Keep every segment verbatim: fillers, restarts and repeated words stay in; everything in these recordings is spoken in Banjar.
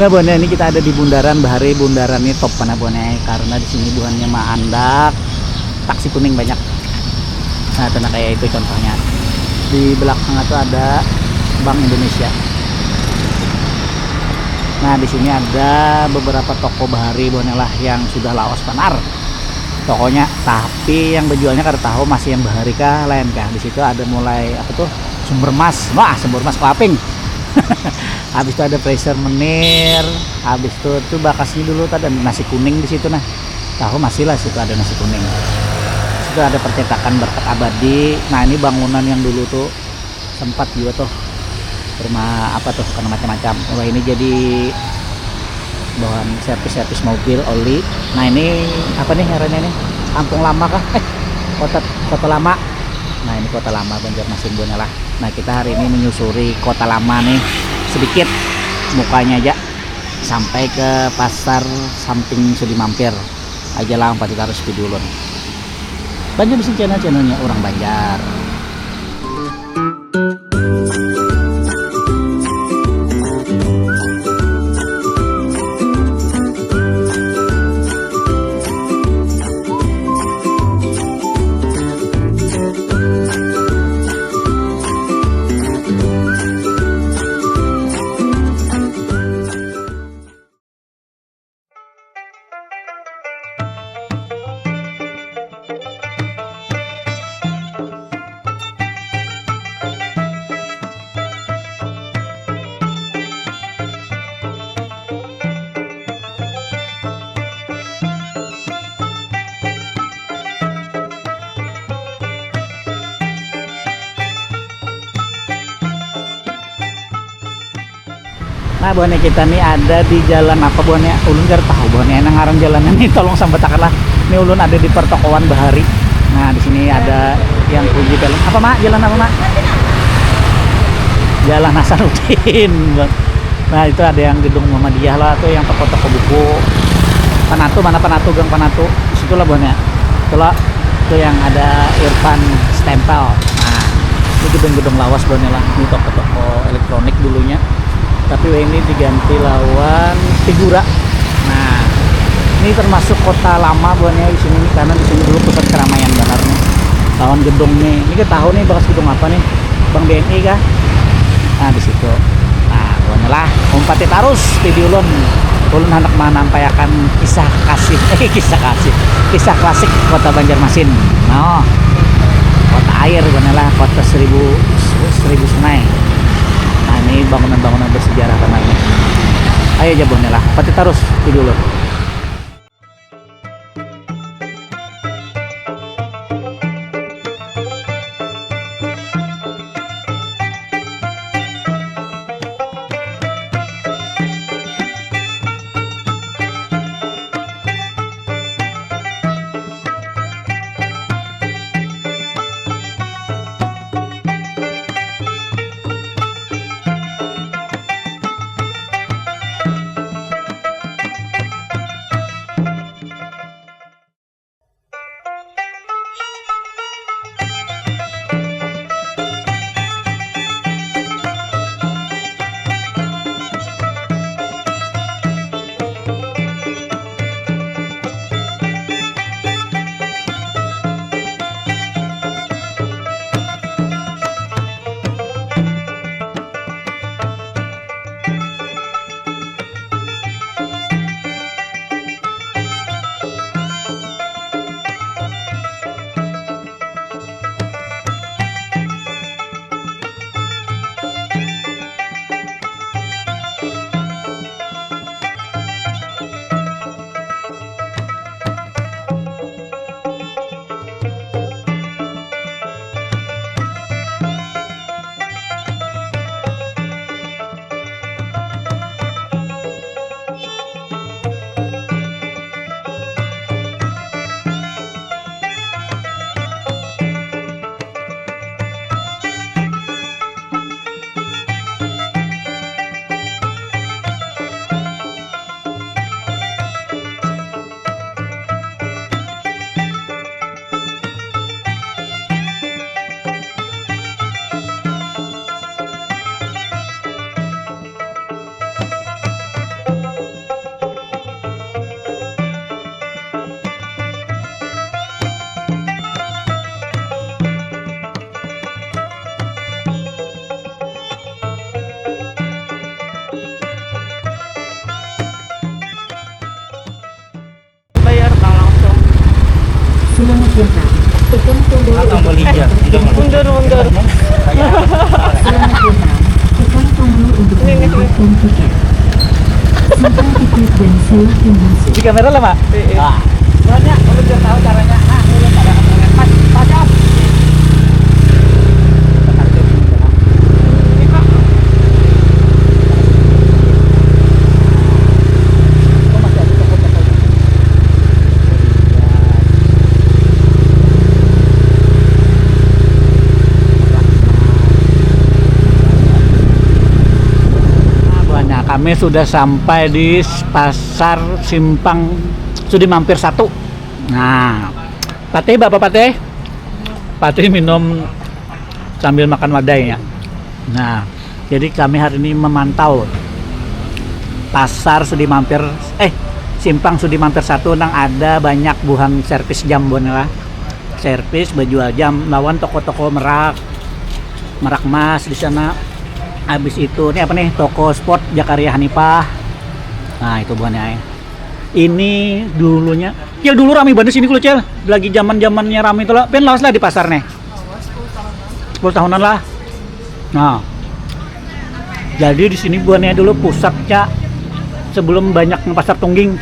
Nah, buhannya ini kita ada di bundaran bahari, bundaran ini top mana buhannya, karena di sini buhannya maandak taksi kuning banyak. Nah, tanda kayak itu contohnya. Di belakang itu ada Bank Indonesia. Nah, di sini ada beberapa toko bahari buhannya lah yang sudah lawas panar tokonya, tapi yang berjualnya kada tahu masih yang bahari kah lain kah. Di situ ada mulai apa tuh, sumber mas, wah, sumber mas kelaping. Habis itu ada freezer menir. Habis itu tuh bakasnya dulu tuh ada nasi kuning di situ, nah, tahu masih lah, situ ada nasi kuning. Situ ada percetakan berkat abadi. Nah, ini bangunan yang dulu tuh sempat juga tuh rumah apa tuh, karena macam-macam. Wah, ini jadi bahan servis-servis mobil, oli. Nah, ini apa nih ngarannya nih? Kampung Lama kah? Eh, kota kota lama. Nah, ini kota lama Banjarmasin buhannya lah. Nah, kita hari ini menyusuri kota lama nih sedikit, mukanya aja, sampai ke pasar samping Sudi Mampir. Aja lah, pasti harus video ulun. Banjarmasin Channel, channelnya orang Banjar. Nah, buhannya kita nih ada di jalan apa buhannya? Ulun kada tahu buhannya. Nang ngaran jalannya nih, tolong sambatakan lah. Ini ulun ada di pertokoan bahari. Nah, di sini ada yang kunci film. Apa, Mak? Jalan apa, Mak? Jalan Hasanuddin, Bang. Nah, itu ada yang gedung Muhammadiyah lah, tuh yang toko-toko buku. Panatu, mana Panatu, Gang Panatu? Di situlah buhannya. Itulah, itu yang ada Irfan Stempel. Nah, ini gedung-gedung lawas buhannya lah. Ini toko-toko elektronik dulunya. Tapi weh, ini diganti lawan Figura. Nah, ini termasuk kota lama buhannya di sini nih, karena di sini dulu pusat keramaian banar nih. Lawan gedung nih. Ini kita tahu nih bakas gedung apa nih. Bank B N I kah? Nah, di situ. Nah, buhannya lah. Umpati tarus video ulun. Ulun hendak manampaiakan kisah kasih. Eh, kisah kasih. Kisah klasik kota Banjarmasin. Nah, kota air buhannya lah, kota seribu seribu sungai. Nah, ini bangunan-bangunan bersejarah banar nih. Ayo aja buhannya lah. Pati tarus video ulun. Selamat datang. Tekan tombol untuk Mundur, mundur. Selamat datang. Tekan tombol untuk mendapatkan tiket. Simpan tiket dan silakan masuk. Di kamera lah, Mak? Iya. Nah, soalnya kalau biar tahu caranya, nah, ini ada kamera. Pas, pas, ya. Nah, buahnya kami sudah sampai di Pasar Simpang Sudi Mampir satu. Nah, Patih, Bapak Patih. Patih minum sambil makan wadainya. Nah, jadi kami hari ini memantau Pasar Sudi Mampir, eh, Simpang Sudi Mampir satu nang ada banyak buhan servis jam, buhan lah. Servis, bejual jam lawan toko-toko merak, merak mas di sana. Habis itu, ini apa nih, toko sport Jakaria Hanifah. Nah, itu buhannya, eh. Ini dulunya, Cil, dulu rame banget sini kalau, Cil. Lagi zaman-zamannya rame itu lah. Pian lawas lah di pasar nih. Sepuluh tahunan lah. Nah, jadi di sini buhannya dulu pusatnya sebelum banyak pasar tungging.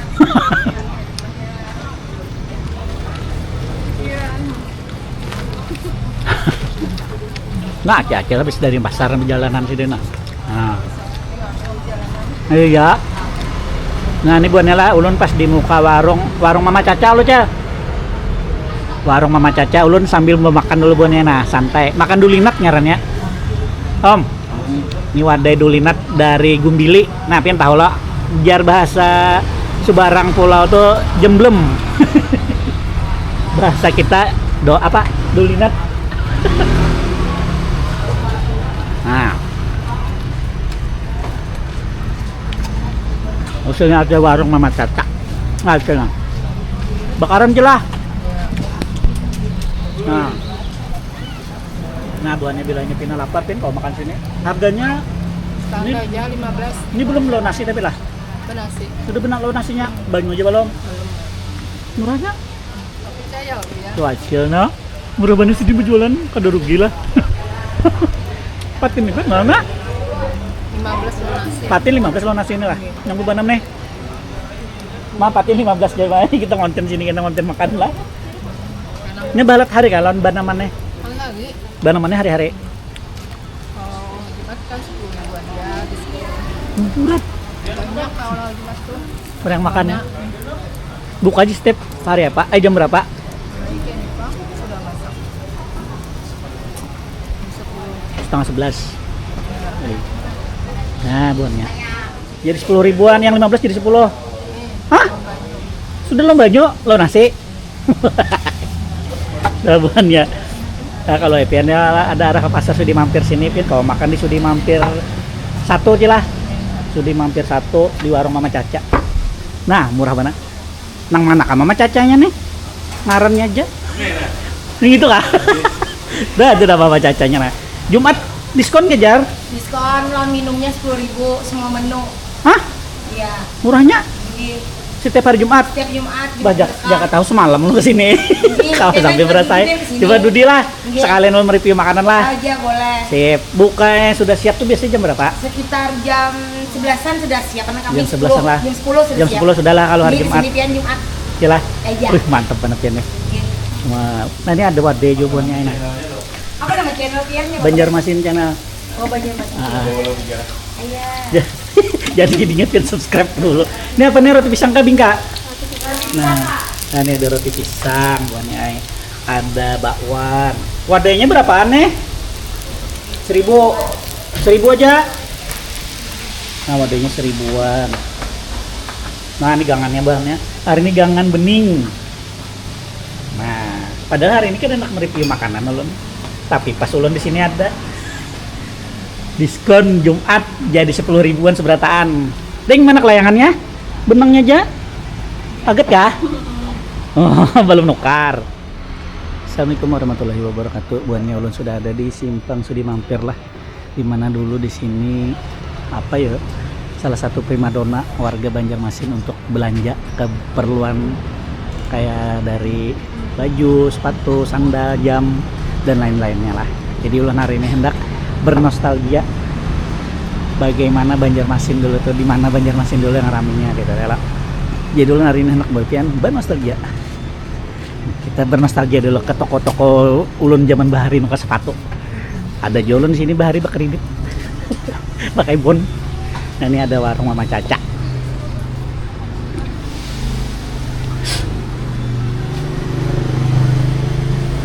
Nah, akhir-akhir habis dari pasar perjalanan sini, nah. Nah. Iya. Nah, ini buhannya lah, ulun pas di muka warung, warung Mama Caca lo, Cel. Warung Mama Caca, ulun sambil memakan dulu buhannya, nah, santai. Makan dulinat ngarannya. Om, ini wadai dulinat dari Gumbili. Nah, pian tahu lo, jar bahasa subarang pulau tuh jemblem. Bahasa kita do apa? Dulinat. Nah. Usulnya ada warung Mama Caca. Nah, itu nah. Bakaran jelah. Nah. Nah, buhannya bilanya pina lapar, pin, kalau makan sini. Harganya ini, Standar aja lima belas. Ini belum lo nasi tapi lah. Apa nasi? Sudah benar lo nasinya, banyu aja belum. Belum. Murahnya? Percaya lo ya. Tuh hasilnya murah banget sih, dia berjualan, kada rugi lah. Patin ini mana? Lima belas lo nasi. Patin lima belas lo nasi ini lah. Yang bebanam nih. Ma, patin lima belas, jadi kita konten sini, kita konten makan lah. Ini balat hari kan lawan banamannya. Hari-hari. Banamannya hari-hari. Kalau Jumat kan sepuluh ribu aja di sini. Murah. Banyak kalau Jumat tuh. Orang makan. Buka aja setiap hari apa? Eh, jam berapa? Hari kayak nih, Pak, sudah masak. Jam sepuluh. Setengah sebelas. Nah, buhannya. Jadi sepuluh ribuan, yang lima belas jadi sepuluh. Hah? Sudah lo banyu, lo nasi. Lah, buhannya. Nah, kalau pian ya ada arah ke pasar Sudi Mampir sini, pian kalau makan di Sudi Mampir satu, Cilah. Sudi Mampir satu di warung Mama Caca. Nah, murah banget. Nang mana kah Mama Cacanya nih? Ngarannya aja. Nih gitu kah? Dah ada dah Mama Cacanya nah. Jumat diskon kejar. Diskon lawan minumnya sepuluh ribu semua menu. Hah? Iya. Murahnya Di setiap hari Jumat. Setiap Jumat. Bah, jak, Jumat jaka tahu semalam lu kesini. Iya, Kalau kita sampai juga berasa duduk di sini. Coba Dudi lah. Iya. Sekalian mau mereview makanan lah. Aja boleh. Sip. Bukanya sudah siap tuh biasanya jam berapa? Sekitar jam sebelasan sudah siap karena kami Jam sebelasan lah. Jam sepuluh sudah Jam siap. sepuluh sudah lah kalau hari Jadi Jumat. Kesini pian Jumat. Cilah. Aja. Wih, mantep banget ya nih. Iya. Wah, nah ini ada wadai juga buahnya ini. Apa nama channel pian nih? Banjarmasin Channel. Oh, Banjarmasin. Ah. Iya. Ja- Jadi gini kan subscribe dulu. Ini apa nih, roti pisang kah bingka? Nah, nah ini ada roti pisang buahnya. Ada bakwan. Wadainya berapaan nih? Seribu. Seribu aja. Nah, wadainya seribuan. Nah, ini gangannya bahannya. Hari ini gangan bening. Nah, padahal hari ini kan enak mereview makanan ulun. Tapi pas ulun di sini ada diskon Jumat jadi sepuluh ribuan seberataan. Ding, mana kelayangannya? Benangnya aja. Aget kah? Oh, belum nukar. Assalamualaikum warahmatullahi wabarakatuh. Buhannya ulun sudah ada di Simpang Sudi Mampir lah. Di mana dulu di sini apa ya? Salah satu primadona warga Banjarmasin untuk belanja keperluan kayak dari baju, sepatu, sandal, jam, dan lain-lainnya lah. Jadi ulun hari ini hendak bernostalgia bagaimana Banjarmasin dulu tuh, di mana Banjarmasin dulu yang raminya gitu ya lah. Jadi ulun hari ini hendak berpian bernostalgia. Kita bernostalgia dulu ke toko-toko ulun zaman bahari nukar sepatu. Ada jolon sini bahari bakredit. Pakai bon. Nah, ini ada warung Mama Caca.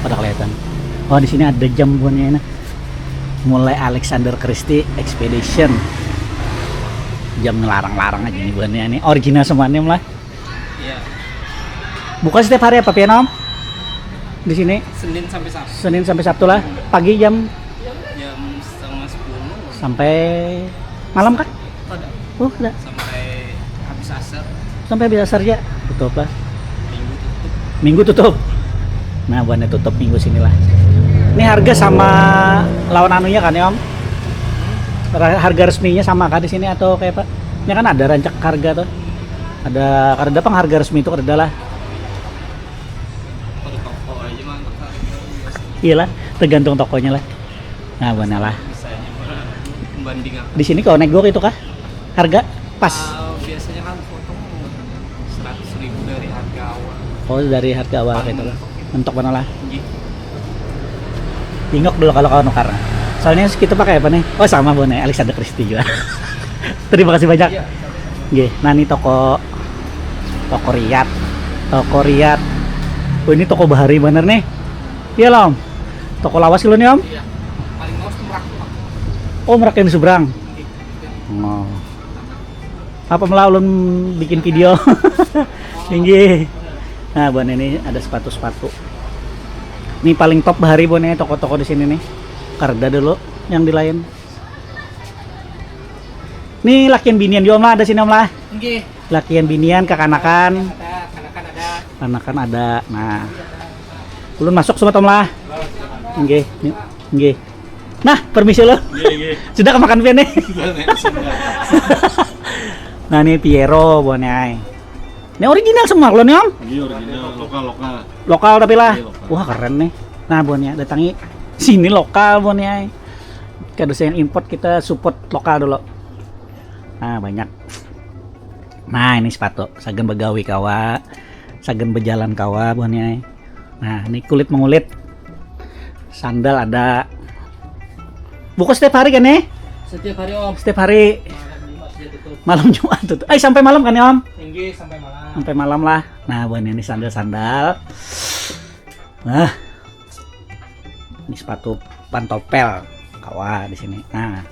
Pada kelihatan. Oh, di sini ada jam buannya ini. Mulai Alexander Christie Expedition. Jam larang-larang aja nih buannya ini. Original semuanya lah. Iya. Buka setiap hari apa pian, Om? Di sini? Senin sampai Sabtu. Senin sampai Sabtu lah. Pagi jam? Jam setengah sepuluh. Sampai malam kah? Ada. Oh, ada. Sampai habis asar. Sampai habis asar ya? Tutup lah. Minggu tutup. Minggu tutup. Nah, bukannya tutup minggu sini lah. Ini harga sama lawan anunya kan ya, Om? Ra- Harga resminya sama kah di sini atau kayak apa? Ini kan ada rancak harga tuh. Ada, ada apa harga resmi itu ada lah. Kalau toko aja mah, harga biasa. Iyalah, tergantung tokonya lah. Nah, benar lah. Bisa aja mah membanding apa. Di sini kalau nego itu kah? Harga pas. Ah, biasanya kan potong seratus ribu dari harga awal. Oh, dari harga awal. Paling gitu. Mentok. Mentok mana lah? Gitu. Bingok dulu kalau kawan nukar. Soalnya kita pakai apa nih? Oh, sama, Bone, Alexander Christie juga. Terima kasih banyak. Iya. Nggih, nah ini toko, toko Riyad. Toko Riyad. Oh, ini toko bahari bener nih. Iya, Om. Toko lawas dulu nih, Om. Iya. Paling lawas tuh Merak tuh, Pak. Oh, Merak yang di seberang. Iya. Oh. Apa malah ulun bikin video? Tinggi. Nah, buan ini ada sepatu-sepatu. Ini paling top bahari buan ini toko-toko di sini nih. Kareda dulu yang di lain. Nih lakian binian juga, Om lah, ada sini, Om lah. Nggih. Lakian binian, kakanakan. Ada, kanakan ada. Kanakan ada. Nah. Ulun masuk semua, Om lah. Nggih, ni- nggih. Nah, permisi lo. Nggih, nggih. Sudah kemakan pian nih. Sudah, nih, sudah. Nah, ini Piero buannya ai. Ini original semua kalau nih, Om. Iya, original, lokal, lokal. Lokal tapi lah. Iya, lokal. Wah, keren nih. Nah, buannya datangi sini lokal buannya ai. Kada usah yang import, kita support lokal dulu. Nah, banyak. Nah, ini sepatu, sagan begawi kawa, sagan bejalan kawa buannya ai. Nah, ini kulit mengulit. Sandal ada. Buka setiap hari kan nih? Setiap hari, Om. Setiap hari. Malam Jumat sudah tutup. Malam Jumat tutup. Eh, sampai malam kan ya, Om? Nggih, sampai malam. Sampai malam lah. Nah, buannya ini sandal-sandal. Nah, ini sepatu pantopel kawa di sini. Nah,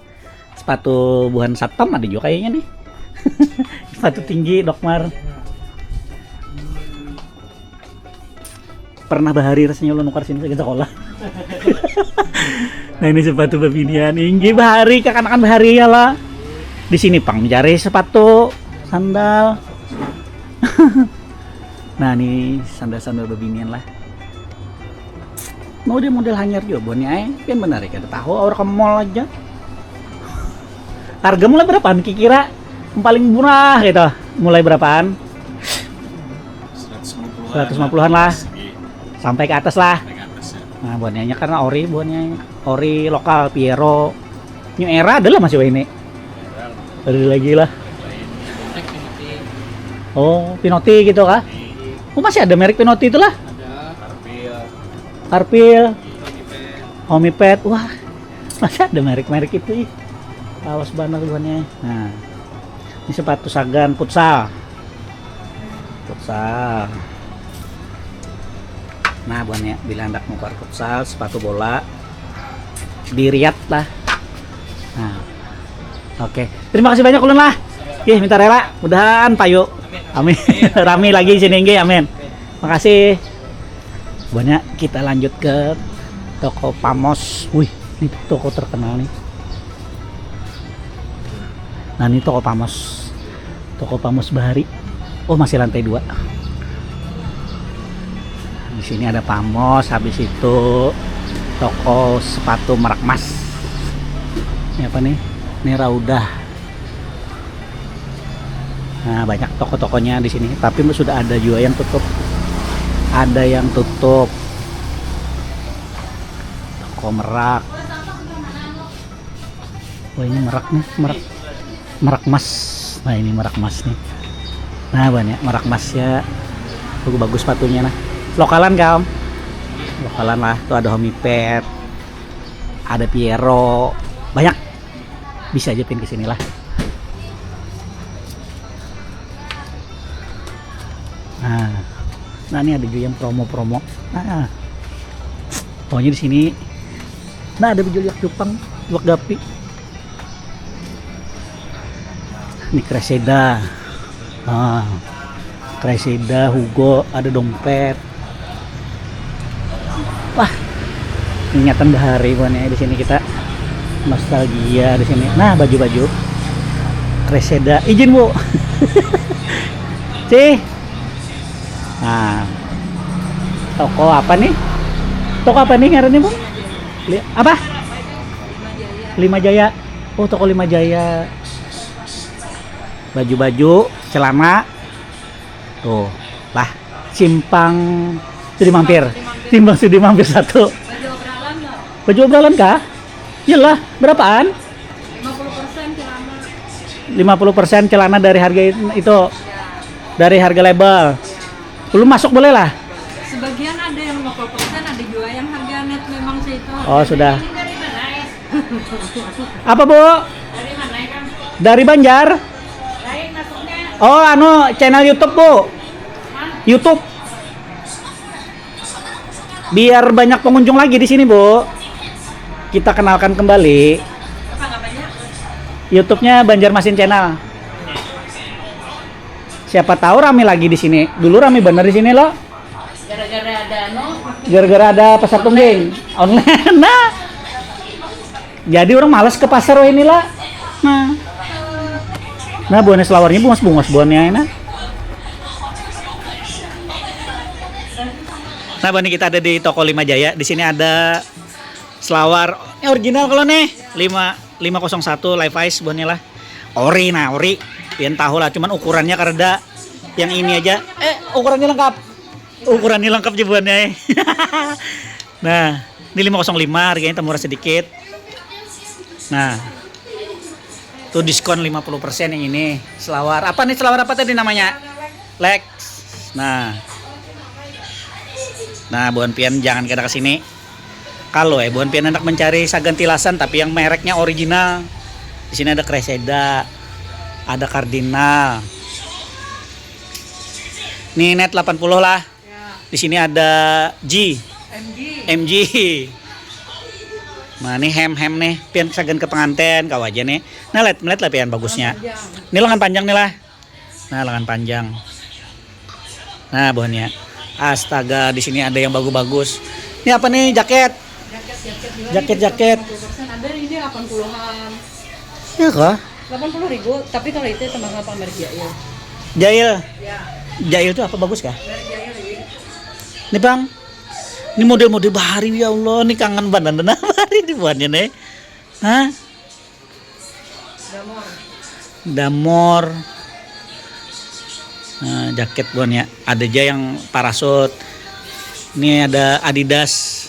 sepatu buhan satpam ada juga kayaknya nih. Sepatu tinggi, Dokmar. Pernah bahari rasanya lo nukar sini sagan sekolah. Nah, ini sepatu babinian. Inggih, bahari, kakanakan bahari ya lah. Di sini pang mencari sepatu, sandal. Nah, ini sandal-sandal babinian lah. Model-model hanyar juga buannya ai. Pian benar ya, kada tahu, awak ke mall aja. Harga mulai berapaan kira-kira? Yang paling murah gitu. Mulai berapaan? Seratus lima puluhan. Seratus lima puluhan lah. Segi. Sampai ke atas lah. Sampai ke atas ya. Nah, buannya karena ori, buannya ori lokal Piero. New Era ada lah masih ini. Ada lagi lah. Oh, Pinotti gitu kah? Oh, masih ada merek Pinotti itulah? Ada. Carpil. Carpil. Homipet. Homipet. Wah, masih ada merek-merek itu ih. Lawas banget buannya. Nah, ini sepatu sagan futsal. Futsal. Nah, buannya bila hendak nukar futsal, sepatu bola di Riyadh lah. Nah, oke. Terima kasih banyak ulun lah. Oke, minta rela. Mudahan payu. Amin. Rami lagi sini nggih, amin. Makasih. Buannya kita lanjut ke toko Pamos. Wih, ini toko terkenal nih. Nah, ini toko Pamos. Toko Pamos bahari. Oh, masih lantai dua. Di sini ada Pamos, habis itu toko sepatu merek mas. Ini apa nih? Ini Raudah. Nah, banyak toko-tokonya di sini, tapi sudah ada juga yang tutup. Ada yang tutup. Toko merak. Wah, ini merak nih, merak. Merak mas. Nah, ini merak mas nih. Nah, banyak merak mas ya. Bagus-bagus sepatunya nah. Lokalan kah, Om? Lokalan lah. Tuh ada Homipet. Ada Piero. Banyak. Bisa aja pin ke sini lah. Nah, nah ini ada juga yang promo-promo. Nah, pokoknya di sini nah ada juga liwak cupang, liwak gapi. Ini Cressida. Nah, Cressida, Hugo, ada dompet. Wah, ingatan bahari pokoknya di sini kita nostalgia di sini. Nah, baju-baju Cressida. Izin, Bu. Cih. Nah. Toko apa nih? Toko apa nih ngarannya, Bu? Li- apa? Lima Jaya. Oh, toko Lima Jaya. Baju-baju, celana. Tuh, lah, simpang Sudi Mampir. Simpang Sudi Mampir satu. Baju obralan loh. Baju obralan kah? Iyalah, berapaan? Lima puluh persen celana. Lima puluh persen celana dari harga it- itu. Ya. Dari harga label. Belum masuk boleh lah. Sebagian ada yang lima puluh persen, ada juga yang harga net memang sih itu. Oh, sudah. Ini dari mana ya? Apa, Bu? Dari mana ya, Kang? Dari Banjar. Lain masuknya. Oh, anu, channel YouTube, Bu. Hah? YouTube. Biar banyak pengunjung lagi di sini, Bu. Kita kenalkan kembali. Apa namanya? YouTube-nya Banjarmasin Channel. Siapa tahu rame lagi di sini. Dulu rame bener di sini loh. Gara-gara ada anu. Gara-gara ada pasar tungging online. Nah. Jadi orang malas ke pasar weh ini lah. Nah. Nah, buahnya selawarnya bungas-bungas buahnya enak. Nah, Bani, kita ada di toko Lima Jaya. Di sini ada selawar. Ini original kalau nih. Lima lima kosong satu Levi's buahnya lah. Ori, nah, ori. Pian tahu lah, cuman ukurannya kareda yang ini aja. Eh, ukurannya lengkap. Ukurannya lengkap je buahnya, eh. Nah, ini lima kosong lima, harganya murah sedikit. Nah, tuh diskon lima puluh persen yang ini. Selawar. Apa nih, selawar apa tadi namanya? Lex. Nah. Nah, buhan pian jangan kada ke sini. Kalau eh buhan pian hendak mencari sagan tilasan tapi yang mereknya original. Di sini ada Cressida, ada Cardinal. Nih net delapan puluh lah. Ya. Di sini ada G. M G. M G. Nah, ini hem-hem nih, pian sagan ke pengantin, kau aja nih. Nah, lihat, melihat lah pian bagusnya. Ini lengan panjang nih lah. Nah, lengan panjang. Nah, buhannya. Astaga, di sini ada yang bagus-bagus. Ini apa nih, jaket? Jaket, jaket juga. Jaket, nih, jaket. Lima puluh persen. Ada ini delapan puluhan. Ya kah? Delapan puluh ribu, tapi kalau itu termahal Pak Merek Jail. Jail. Ya. Jail itu apa, bagus kah? Merek Jail ini. Ini, Bang. Ini model-model bahari, ya Allah, ini kangen banar nah bahari di buhannya nih. Hah? Damor. Damor. Nah, jaket buhannya. Ada aja yang parasut. Ini ada Adidas.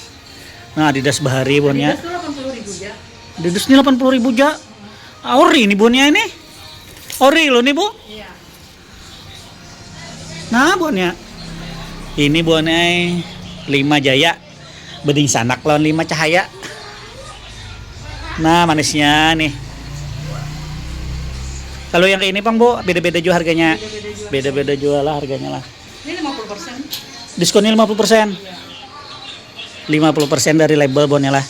Nah, Adidas bahari buhannya. Adidas tuh delapan puluh ribu aja. Adidas ini delapan puluh ribu aja. Ah, ori ini buhannya ini. Ori loh nih, Bu. Iya. Nah, buhannya. Ini buhannya, eh, Lima Jaya. Beding sanak lawan Lima Cahaya. Nah, manisnya nih. Kalau yang kayak ini, Bang, Bu, beda-beda juga harganya. Beda-beda juga. Beda-beda juga lah harganya lah. Ini lima puluh persen. Diskonnya lima puluh persen. Iya. Lima puluh persen dari label buhannya lah.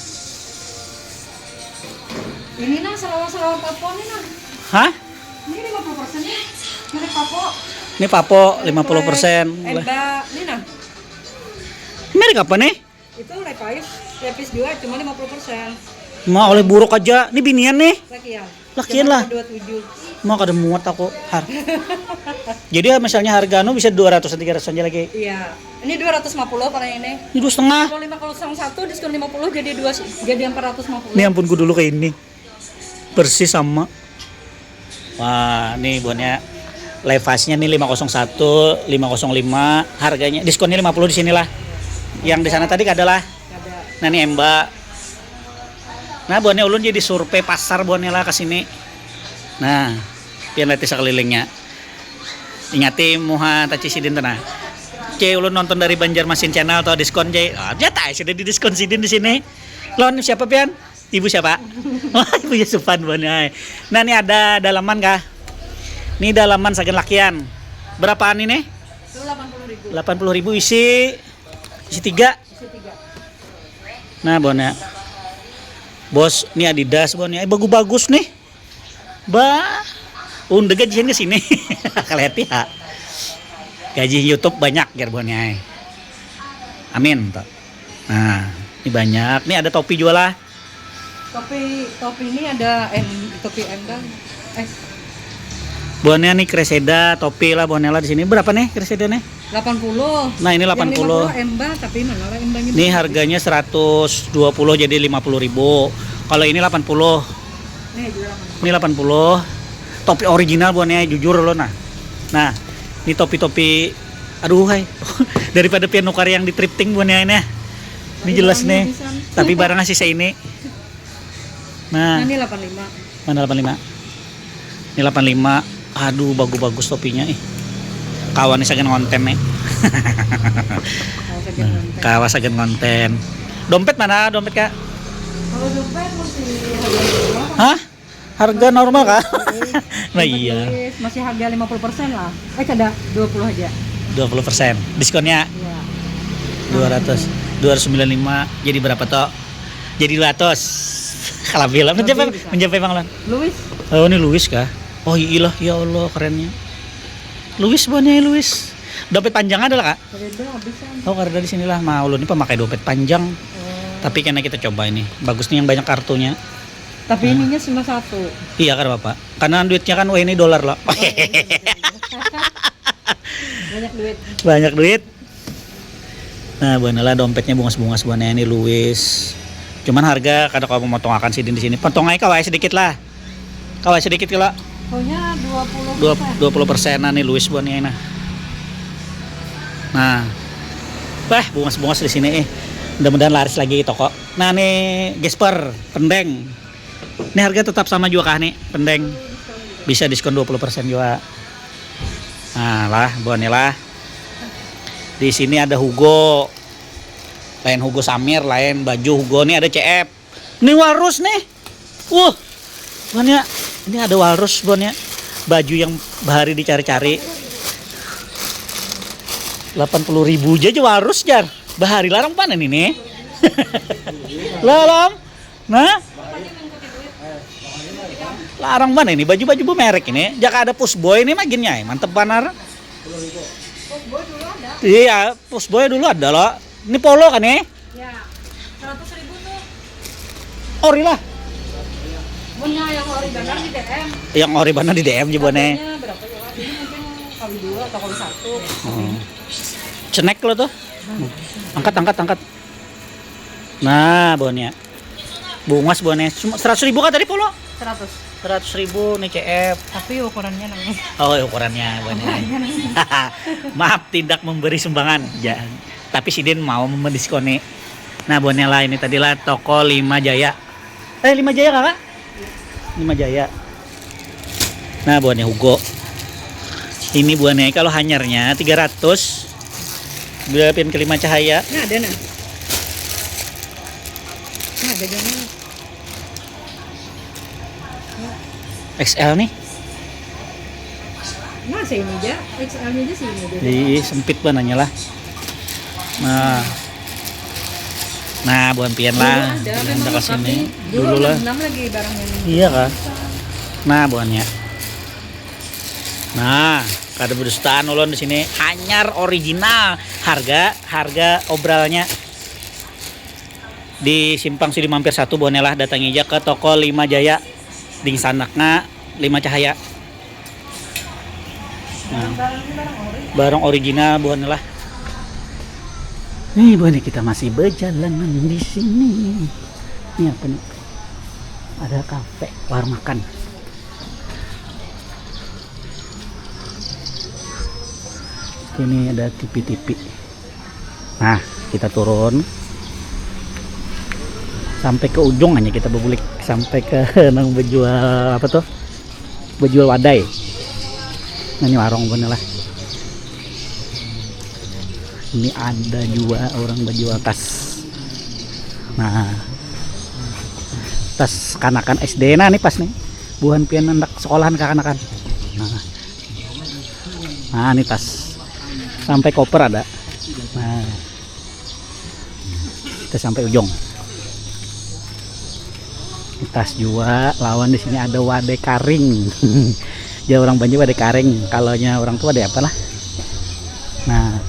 Ini nah, selawar-selawar Papua nih nah. Hah? Ini lima puluh persen nih. Merek Papo. Ini Papo, lima puluh persen. Eba, ini nah. Merek apa nih? Itu Levi's, Levi's juga cuma lima puluh persen. Ma, oleh buruk aja. Ini binian nih. Lakian. Lakian lah. Cuma dua tujuh. Ma, kada muat aku. Har. Jadi ya, misalnya harga anu bisa dua ratus, tiga ratus aja lagi. Iya. Ini dua ratus lima puluh kalau yang ini. Ini dua setengah. Kalau lima kosong satu diskon lima puluh jadi dua, jadi empat ratus lima puluh. Ini ampun, ku dulu kayak ini. Persis sama. Wah, nih buhannya. Levasnya nih lima kosong satu, lima kosong lima, harganya diskonnya lima puluh di sinilah. Yang di sana tadi kada lah. Nah, ini emba. Nah, buhannya ulun jadi survei pasar buhannya lah ke sini. Nah, pian lihat sekelilingnya. Ingati muha taci sidin tuh nah. Oke, ulun nonton dari Banjarmasin Channel atau diskon, Jay. Ah, nyata sudah didiskon sidin di sini. Lawan siapa pian? Ibu siapa? Wah, ibunya Supan buhannya. Nah, ini ada dalaman kah? Ini dalaman sagan lakian. Berapaan ini? Itu delapan puluh ribu. Delapan puluh ribu isi isi tiga. Isi tiga. Nah, buhannya. Bos, ini Adidas buhannya. Eh, bagus-bagus nih. Bah, unda gajian ke sini. Kalihat ya. Gaji YouTube banyak jar buhannya. Amin tuh. Nah, ini banyak. Ini ada topi juga lah. Topi topi ini ada M, topi M kan? Eh, buhannya nih Creseda, topi lah buhannya lah di sini. Berapa nih Creseda nih? Delapan puluh. Nah, ini delapan puluh. Yang lima puluh emba, tapi mana lah embanya? Ini harganya seratus dua puluh jadi lima puluh ribu. Kalau ini delapan puluh. Nih juga delapan puluh. Ini delapan puluh. Topi original buhannya, jujur lo nah. Nah, ini topi-topi, aduh hai. Daripada pian nukar yang di thrifting buhannya ini. Ini jelas nih. Tapi barangnya sisa ini. Nah, ini delapan lima. Mana delapan lima? Ini delapan lima. Aduh, bagus-bagus topinya ih. Kawan nih sagan ngonten nih. Kawas agen ngonten. Dompet mana dompet, Kak? Kalau dompet masih harga normal. Hah? Harga normal kah? Nah, iya. Masih harga lima puluh persen lah. Eh, kada, dua puluh aja. Dua puluh persen diskonnya. Iya. Dua ratus, dua ratus sembilan lima. Jadi berapa toh? Jadi dua ratus. Kalau bilang mencapai, mencapai Bang Lan. Louis. Oh, ini Louis kah? Oh, iyalah, ya Allah, kerennya. Louis, buhannya Louis. Dompet panjang ada lah, Kak? Kareda habis kan. Oh, karena di sinilah. Nah, ulun ini pemakai dompet panjang. Oh. Tapi karena kita coba ini, bagus nih yang banyak kartunya. Tapi ininya cuma satu. Iya, kada apa-apa. Karena duitnya kan, wah, ini dolar lah. Oh, iya, iya, iya. Banyak duit. Banyak duit. Nah, buhannya lah dompetnya bungas-bungas buhannya ini Louis. Cuman harga kada kawa memotongakan sidin di sini. Potong aja kawa sedikit lah. Kawa sedikit kilo. Pokoknya dua puluh persen. Dua, dua puluh persenan nih Louis buhannya ini. Nah. Wah, bungas-bungas di sini eh. Mudah-mudahan laris lagi toko. Nah, nih Gesper, pendeng. Ini harga tetap sama juga kah nih, pendeng? Bisa diskon dua puluh persen juga. Nah, lah, buhannya lah. Di sini ada Hugo. Lain Hugo Samir, lain baju Hugo. Nih ada C F. Ini Walrus nih. Wuh. Buhannya, ini ada Walrus buhannya. Baju yang bahari dicari-cari. Delapan puluh ribu aja, aja Walrus, jar. Bahari larang panen ini. Lah, Lam. Nah. Larang mana ini baju-baju bermerek ini. Jaka ada Pushboy ini maginnya, mantep banar. Iya, Pushboy dulu ada loh. Ini polo kan nih? Ya, seratus ribu tuh. Ori lah. Punya yang ori benar di D M. Yang ori benar di D M juga nih. Harganya berapa ya? Ini mungkin kali dua atau kali satu. Hmm. Cenek lo tuh. Angkat, angkat, angkat. Nah, buhannya. Bungas buhannya. Cuma seratus ribu kah tadi polo? Seratus. Seratus ribu nih C F. Tapi ukurannya nang. Oh, ukurannya buhannya. Ukurannya nang. Maaf tidak memberi sumbangan. Ja-, tapi sidin mau mendiskoni. Nah, buhannya lah ini tadi lah toko Lima Jaya. Eh, Lima Jaya, Kakak? Lima Jaya. Nah, buhannya Hugo. Ini buhannya kalau hanyarnya tiga ratus. Bila pian ke Lima Cahaya. Nah, ada nah. Nah, ada jangan. X L nih. Nah, sini aja. X L-nya aja sini aja. Ih, sempit bananya lah. Nah. Nah, buhan pian lah. Dulu ada, memang anda ke sini. Dulu lah. Enam lagi barang ini. Iya kah? Nah, buhannya. Nah, kada bedustaan ulun di sini. Hanyar original. Harga, harga obralnya. Di Simpang Sudi Mampir satu, buhannya lah, datangi aja ke toko Lima Jaya. Dingsanaknya Lima Cahaya. Nah, barang original buhannya lah. Nih, buhannya kita masih berjalanan di sini. Ini apa nih? Ada kafe, warung makan. Ini ada T V-T V. Nah, kita turun sampai ke ujung aja, kita berbulik sampai ke nang berjual apa tuh? Berjual wadai. Nah, ini warung bener lah. Ini ada juga orang berjual tas. Nah, tas kanakan S D. Nah, ini pas nih. Buhan pian hendak sekolahan kanakan. Nah. Nah, ini tas. Sampai koper ada. Nah. Kita sampai ujung. Ini tas juga, lawan di sini ada wadai karing. Jadi orang Banjar wadai karing. Kalau nya orang tua wadai apa lah? Nah.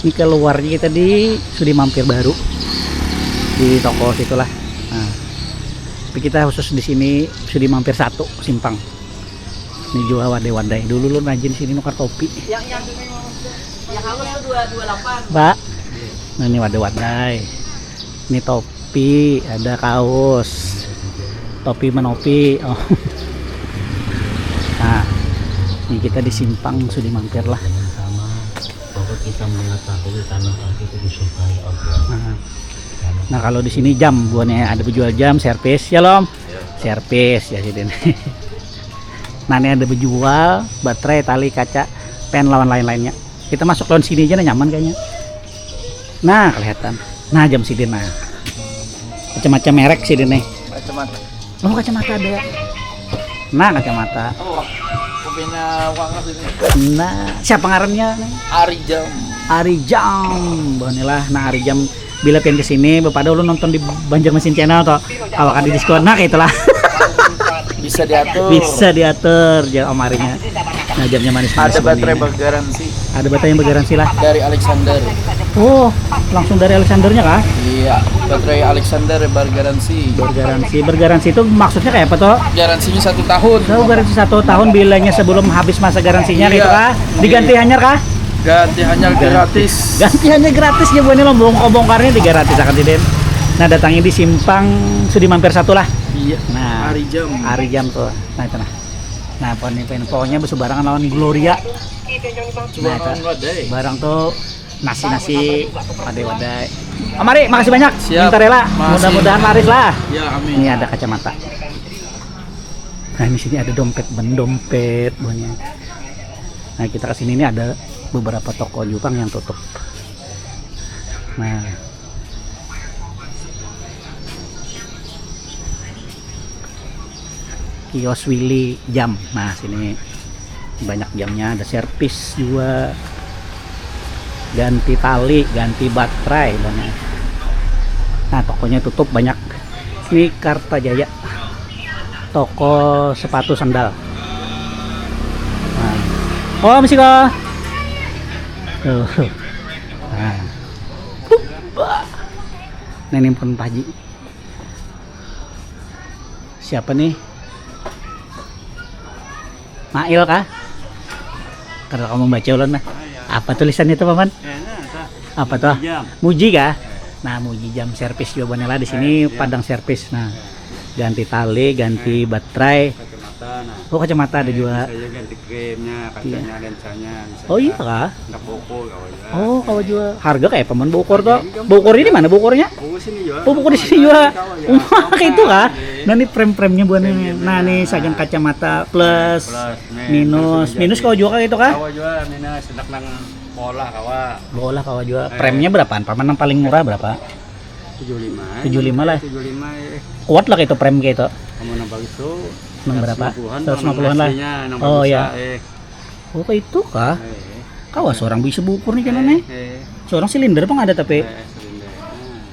Ini keluarnya kita di Sudi Mampir baru. Di toko situlah. Nah. Tapi kita khusus di sini Sudi Mampir satu simpang. Ini juga wadai-wadai. Dulu lu rajin sini nukar topi. Yang yang yang halus tuh dua dua delapan. Mbak. Nah, ini wadai-wadai. Ini topi, ada kaos. Topi menopi. Oh. Nah, ini kita di simpang Sudi Mampir lah. Yang sama bahwa kita mengetahui tanah itu disukai Allah. Nah. Nah, kalau di sini jam, buahnya ada berjual jam, servis, ya, Lom? Ya. Servis, ya, sini. Nah, ini ada berjual baterai, tali, kaca, pen, lawan lain-lainnya. Kita masuk lawan sini aja, nah, nyaman kayaknya. Nah, kelihatan. Nah, jam sidin, nah. Macam-macam merek sidin nih. Kacamata. Oh, kacamata ada ya. Nah, kacamata. Oh, kopinya wangas ini. Nah, siapa ngarannya nih? Ari Jam. Ari Jam. Bonilah, nah, Ari Jam. Bila pian kesini, bapak dulu nonton di Banjarmasin Channel toh. Kalau kan di diskon, nah, itulah. Bisa diatur. Bisa diatur, jam amarinya. Nah, jamnya manis-manis. Ada baterai bergaransi. Ada baterai yang bergaransi lah. Dari Alexander. Oh, langsung dari Alexandernya kah? Iya, baterai Alexander bergaransi. Bergaransi. Bergaransi itu maksudnya kayak apa tuh? Garansinya satu tahun. Oh, garansi satu tahun, bilanya sebelum habis masa garansinya. Iya. Gitu kah? Diganti hanyar kah? Ganti hanyar. Ganti gratis. Ganti hanyar gratis ya, buahnya lo bongkar-bongkarnya di gratis akan sidin. Nah, datangnya di simpang Sudi Mampir satu lah. Iya. Nah, Ari Jam. Ari Jam tuh. Nah, itu nah. Nah, pokoknya, pokoknya bersebarangan lawan Gloria. Nah, barang tuh nasi-nasi, wadai-wadai. Amari, makasih banyak. Siap. Minta rela. Makasih. Mudah-mudahan laris lah. Ya, amin. Ini ada kacamata. Nah, di sini ada dompet, ben dompet, buahnya. Nah, kita ke sini ini ada beberapa toko Jepang yang tutup. Nah. Kios Willy jam. Nah, sini banyak jamnya, ada servis juga. Ganti tali, ganti baterai banyak. Nah, tokonya tutup banyak. Ini Kartajaya. Toko sepatu sandal. Nah. Oh, mesti kok. Tuh. Nah. Nah, ini pun Pak Haji. Siapa nih? Mail kah? Kalau kamu baca ulun nah. Apa tulisannya tuh, Paman? Apa tuh? Muji kah? Nah, Muji jam servis juga boleh lah di sini, Padang Servis. Nah, ganti tali, ganti baterai. Kacamata, nah. Oh, kacamata ada juga. Bisa juga ganti krimnya, kacanya, lensanya, bisa. Oh, iya kah? Ndak bokor, kawa juga. Oh, kawa juga. Harga kayak paman bokor tuh. Bokor ini mana bokornya? Bokor sini juga. Oh, bokor di sini juga. Kawa juga. Wah, kayak itu kah? Iya. Nah, ini frame-frame-nya buahnya. Nah, nih sagan kacamata plus, minus. Minus kawa juga kayak itu kah? Kawa juga, minus. Hendak nang bola kawa. Bola kawa juga. Frame-nya berapaan? Paman yang paling murah berapa? Tujuh lima. Tujuh lima lah. Tujuh lima, eh. Kuat lah kayak itu frame kayak itu. Kamu nang bagus tuh. Nang berapa? Seratus lima puluhan lah. Oh, iya. Oh, kayak itu kah? Kawa seorang bisa bukur nih kena nih. Seorang silinder pang ada tapi.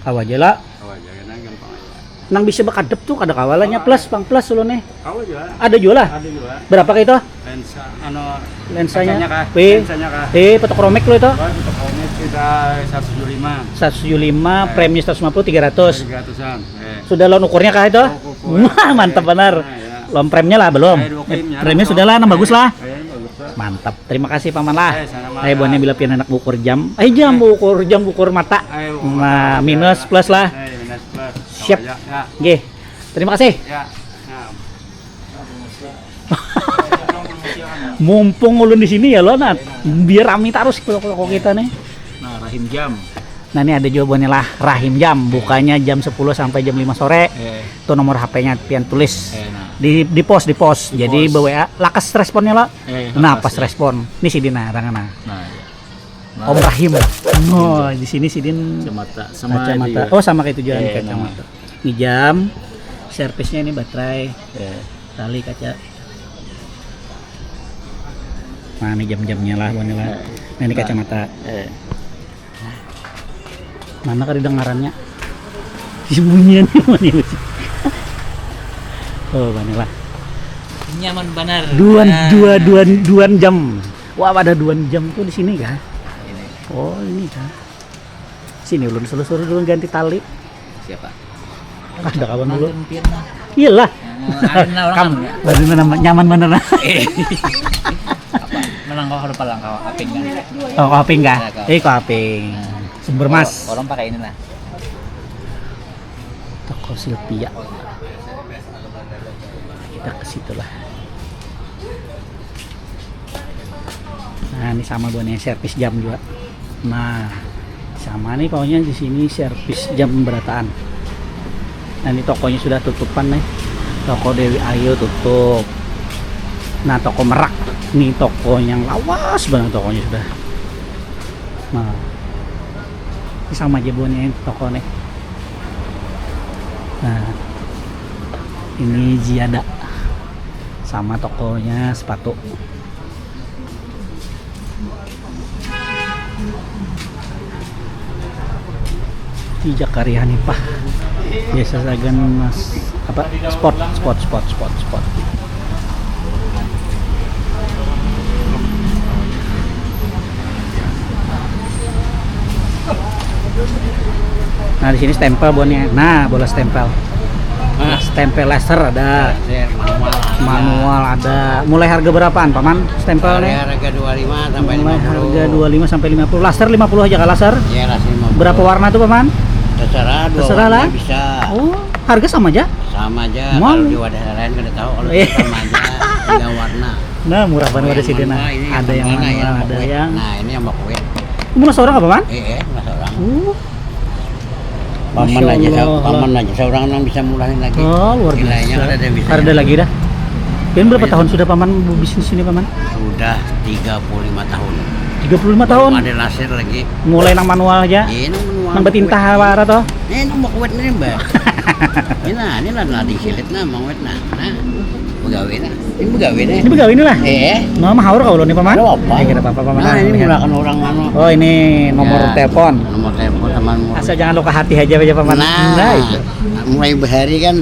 Kawa aja lah. Kawa aja, kena gampang aja. Nang bisa bakadep tuh kada kawa lah, nya plus, pang plus dulu nih. Kawa juga. Ada juga lah. Ada juga. Berapa kayak itu? Lensa, anu, lensanya kacanya kah? Wih. Lensanya kah? Eh, fotokromik lo itu. Wah, fotokromik kita seratus tujuh lima. Seratus tujuh lima, eh, premi seratus lima puluh, tiga ratus. Tiga ratusan. Eh. Sudah lawan ukurnya kah itu? Oh, ukur. Wah, mantap benar. Nah, ya. Lawan premnya lah belum? Eh, dua premnya. Eh, premnya sudah lah, nang bagus lah. Eh, bagus lah. Mantap. Terima kasih, Paman lah. Eh, sama-sama. Eh, buahnya bila pian anak bukur jam. Eh, jam bukur, jam bukur mata. Eh, bukur mata. Nah, minus plus lah. Eh, minus plus. Siap. Ya, ya. Nggih. Terima kasih. Ya. Nah. Mumpung ulun di sini ya lo, nah, biar rami terus toko-toko kita nih. Nah, rahim jam. Nah, ini ada jawabannya lah, rahim jam, bukanya jam sepuluh sampai jam lima sore. Eh, Itu nomor H P-nya pian tulis. eh, nah. Di di pos, di pos. Di Jadi pos. bawa lakas responnya lah. Eh, Nah, lakas, pas ya. Respon. Ini sih Dina, nah. Nah, ya. Om Rahim. Oh, di sini sidin Kacamata sama kacamata. dia. Oh, sama kayak tujuan Eh, kacamata. Ini jam, servisnya ini baterai, Eh, tali kaca. Nah, ini jam-jamnya lah, buahnya lah. Nah, ini kacamata. eh. Mana kada dengarannya? Bunyian mana ya? Oh, buahnya lah. Nyaman benar. Duan Nah, dua duan duan jam. Wah, ada duan jam tuh di sini kah? ini. Oh, ini kah? Sini ulun suruh-suruh dulu ganti tali. Siapa? Ada kawan dulu. Nonton film lah. Iyalah. Nah, ada orang Kam, ya. Baru nama nyaman bener lah. Eh. Apa? Menang kau harus palang kau aping kan. Oh, Koping kah? Ada, Kak. Eh, Koping. Sumber Mas. Orang pakai inilah. Toko Silvia. Kita ke situ lah. Nah, ini sama buahnya servis jam juga. Nah, sama nih pokoknya di sini servis jam berataan. Nah, ini tokonya sudah tutupan nih. Toko Dewi Ayu tutup. Nah, toko Merak nih, toko yang lawas banget tokonya sudah. Nah, ini sama aja buahnya toko nih. Nah, ini Ziada, sama tokonya sepatu. Di Jakaria nih, Pak. Biasa sagan Mas apa sport sport sport sport sport. Nah, di sini stempel buahnya. Nah, bola stempel. Nah, Stempel laser ada, saya manual. Manual ada. Mulai harga berapaan, Paman? Stempel Dari nih? Harga dua puluh lima sampai Mulai lima puluh. Harga dua puluh lima sampai lima puluh. Laser lima puluh aja kah, laser? Ya, laser lima puluh. Berapa warna tuh, Paman? Terserah, dua Terserah warna lah. Bisa. Oh, harga sama aja? Sama aja. Mau. Kalau di wadah lain kada tahu, kalau Iya. Sama aja, tinggal warna. Nah, murah banget Yang di sini, manual nah. Ini yang Ada yang manual, manual, yang ada makuit. Yang Nah, ini yang makuit. Murah seorang apa, Paman? Eh, eh, murah seorang. Uh, Paman Masya aja, Allah. Paman aja seorang yang bisa mulahin lagi. Oh, luar Nilainya biasa. Ada yang bisa. Ada lagi dah. Ini berapa Iya. Tahun sudah, Paman, bisnis ini, Paman? Sudah tiga puluh lima tahun. Tiga puluh lima tahun. Belum ada laser lagi. Mulai nang manual aja. Ini manual. Nang batintah wara toh. Ini nang makuit nih, Mbak. Ini nah, ini lah, lah disilit nah, makuit nah. Nah, begawe nah. Ini begawe nih. Ini begawe ini lah. Eh, Nah, mahaur kau lo nih, Paman? Ada apa? Eh, kada apa-apa, Paman. Nah, Ah, ini melihat. Menggunakan orang mana? Oh, ini nomor Ya, telepon. Nomor telepon sama nomor. Asal jangan lupa hati aja, aja, Paman. Nah, Nah, itu. Mulai bahari kan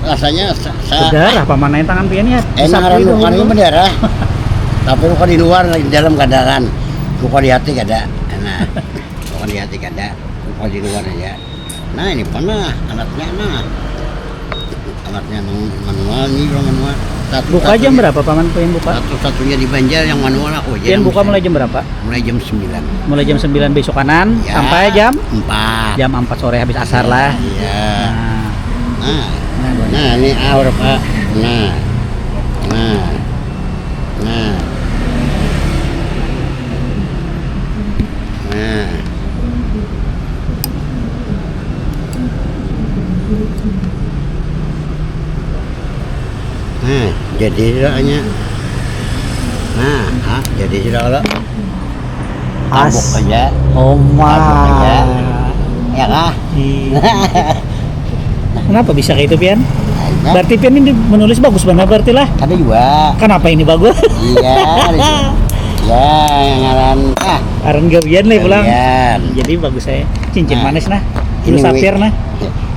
rasanya sa, sa, Berdarah, Paman, yang tangan pian ya. Enak Sapu orang itu luka dulu. Ini berdarah. Tapi luka di luar, di dalam kada kan. Luka di hati kada. Nah, luka di hati kada. Luka di luar aja. Nah, ini pernah alatnya nah. Alatnya nang manual nih, orang manual. Satu Buka jam berapa, Paman, pian buka? Satu-satunya di Banjar yang manual aku aja. Pian Yang buka bisa. Mulai jam berapa? Mulai jam sembilan. Mulai jam sembilan besok kanan Ya, sampai jam empat. Jam empat sore habis asar lah. Iya. Nah, Nah, nah, nah, ini aur, Pak. Nah. Nah. Nah. Nah. Nah, jadi doanya. Nah, ah, jadi sudah kalau As. Tabuk aja. Oma. Tabuk aja. Ya kah? Iya. Kenapa bisa kayak itu, Pian? Nah, Berarti Pian ini menulis bagus banget berarti lah. Ada juga. Kenapa ini bagus? Iya, ada juga. Ya, ngaran ah. Aran gawian nih pulang. Gawian. Jadi bagus saya. Cincin Nah. Manis nah. Ini Blue W. Sapphire nah.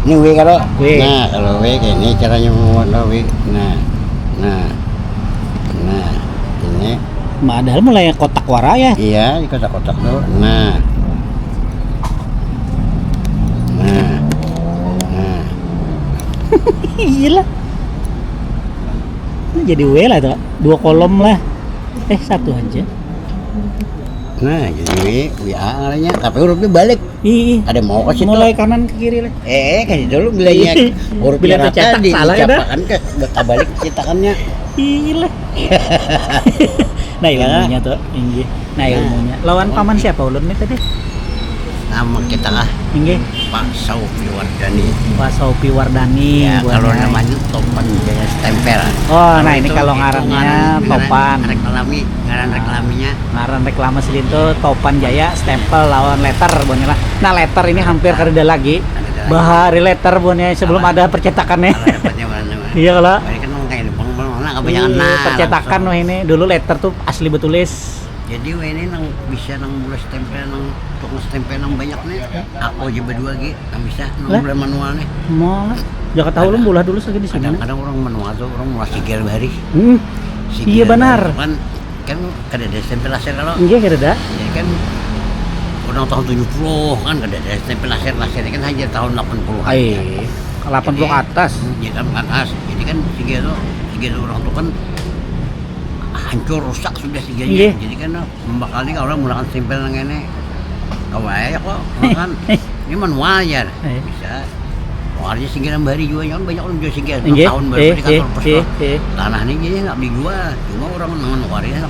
Ini W kalau. W. Nah, kalau W kayak ini caranya membuat W. Nah. Nah. Nah. Ini. Padahal mulai kotak wara ya. Iya, di kotak-kotak tuh. Nah. Nah. Nah. Iya lah. Nah, jadi W lah tuh. Dua kolom lah. Eh, satu aja. Nah, jadi W, W A ngarannya. Tapi hurufnya balik. Ih, Ada mau ke situ. Mulai kanan ke kiri lah. Eh, kasih dulu bilanya hurufnya Bila rata tercetak di salah ya dah. Dicapakan ke balik cetakannya. Ileh. Nah, ilmunya tuh, inggih. Nah, ilmunya. Lawan paman siapa ulun nih tadi? Nama kita kah? Inggih. Pak Saupi Wardani. Pak Saupi Wardani. Ya, kalau namanya Topan Jaya Stempel. Oh, nah, ini kalau ngarannya Topan. Reklami, ngaran reklaminya. Ngaran reklame silin tuh Topan Jaya Stempel lawan letter buhannya lah. Nah, letter ini hampir kada ada lagi. Bahari letter buhannya sebelum ada percetakannya. Iya kalau. Ini kan kayak di mana kebanyakan percetakan wah ini. Dulu letter tuh asli betulis. Jadi wah ini nang bisa nang mulai stempel nang tukang stempel nang banyak nih. Aku aja berdua lagi nang bisa nang mulai manual nih. Mau lah. Jangan tahu lu mulai dulu saja di sini. Kadang-kadang orang manual tuh orang mulai sigel bahari. Hmm. Iya benar. Kan kan kada ada stempel laser kalau. Iya kada ada. Jadi kan orang tahun tujuh puluh kan kada ada stempel laser, laser kan hanya tahun delapan puluh. Ai, delapan puluh ke atas. Ya kan ke atas. Jadi kan sigel tuh, sigel orang tuh kan hancur rusak sudah sigelnya. Jadi kan membakal nih orang menggunakan stempel yang ini. Kawai ya kok kan ini manual ya. Bisa. Warnanya sigel bahari juga kan banyak orang jual sigel. Tahun baru di kantor pos tanah ini jadi nggak dijual. Cuma orang nang warnanya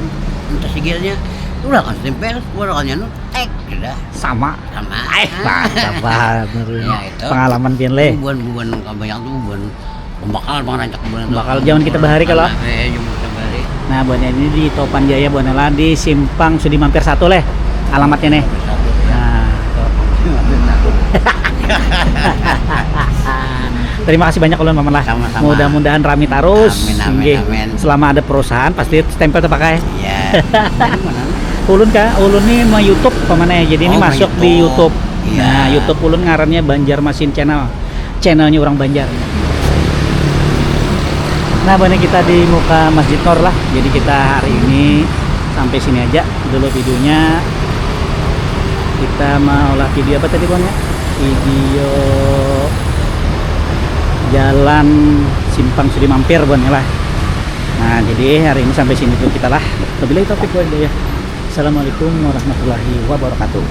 entah sigelnya. Udah kan stempel, udah kan anu, tek sudah. Sama. Sama. Eh, mantap banget. Ya itu. Pengalaman pian leh. Bubuhan bubuhan banyak tuh bubuhan pembakal pengarancak bubuhan. Bakal zaman kita bahari kalau. Eh, zaman kita bahari. Nah, buhannya ini di Topan Jaya, buhannya lah di Simpang Sudi Mampir satu leh alamatnya nih. Nah, terima kasih banyak ulun paman lah. Sama-sama. Mudah-mudahan rami terus. Amin, amin, Inggih. Amin. Selama ada perusahaan pasti stempel terpakai. Ya. Ulun kah? Ulun nih mau YouTube paman ya. Jadi ini Oh, masuk mau di YouTube. YouTube. Iya. Nah, YouTube ulun ngarannya Banjarmasin Channel. Channelnya orang Banjar. Nah, buhannya kita di muka Masjid Nor lah. Jadi kita hari ini sampai sini aja dulu videonya. Kita mau olah video apa tadi buhannya? Video jalan Simpang Sudi Mampir buhannya lah. Nah, jadi hari ini sampai sini dulu kita lah. Wabillahi taufiq wal hidayah. Assalamualaikum warahmatullahi wabarakatuh.